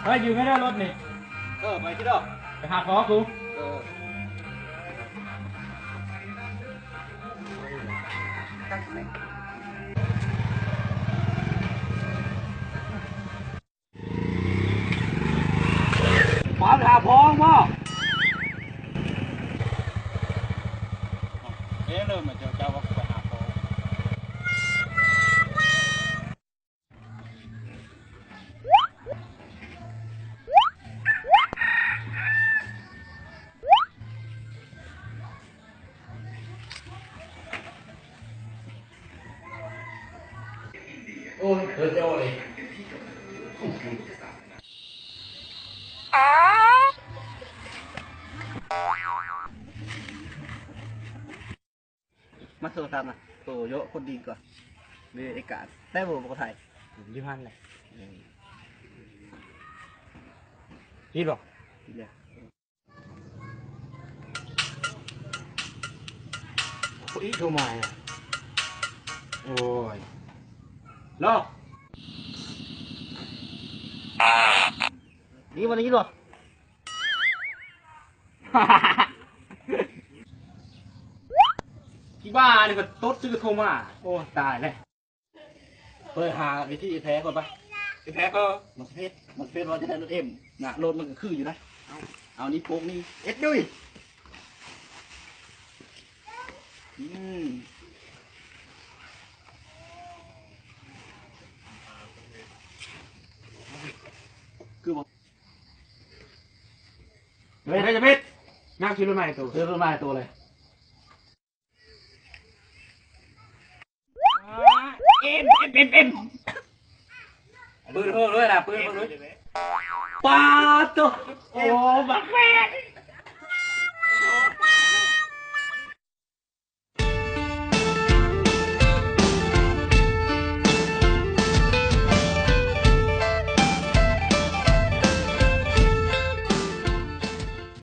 ເຮີ້ຍ ຢືມແດ່ເດີລົດນີ້. ເອີ ໄປຊິດອກ ໄປຫາພໍ່ກູ. ເອີ ພາໄປຫາພໍ່ມຶງບໍ? ເອີ ເລີ່ມມາເຈີເຈົ້າວ່າໄປຫາພໍ່. ໂອ້ຍ ເຮີ້ຍ ເຈົ້າເລີຍ. ມາໂທຖາມນະ ໂຕໂຍະຄົນດີກວ່າ ເວເອກາ ແຕ່ບໍ່ ບໍ່ໄທ ຢູ່ຫັ້ນແຫຼະ. ຜິດບໍ່? ຜິດແລ້ວ. ອີກໂທມາ. ໂອ້ຍ ເນາະ ນີ້ບໍ່ໄດ້ຍິນບໍ່? ອີບ້ານີ້ກໍຕົດຊື່ໂທມາ. ໂອ້ ຕາຍແລ້ວ. ເປີດຫາວິທີແພ້ກ່ອນປະ. ແພ້ກໍມາສະເພັດ ມາສະເພັດວ່າຈະໄດ້ລົດເອັມນະ. ລົດມັນກໍຄືຢູ່ນະ. ເອົາ ເອົານີ້ໂປະນີ້ ເອັດດຸຍ. ອືມ ຄືບໍ່? ເຮີ້ຍ ໄດ້ຈະເພັດ ນັກຂີ່ລົດໃໝ່ໂຕ ຊື້ລົດໃໝ່ໂຕເລີຍ. ເອັມ ເອັມ ເອັມ ເອັມ ປືນເພິ່ງເລີຍນະ ປືນເພິ່ງເລີຍ. ປາດໂຕ ໂອ້ ບັກແຟນ.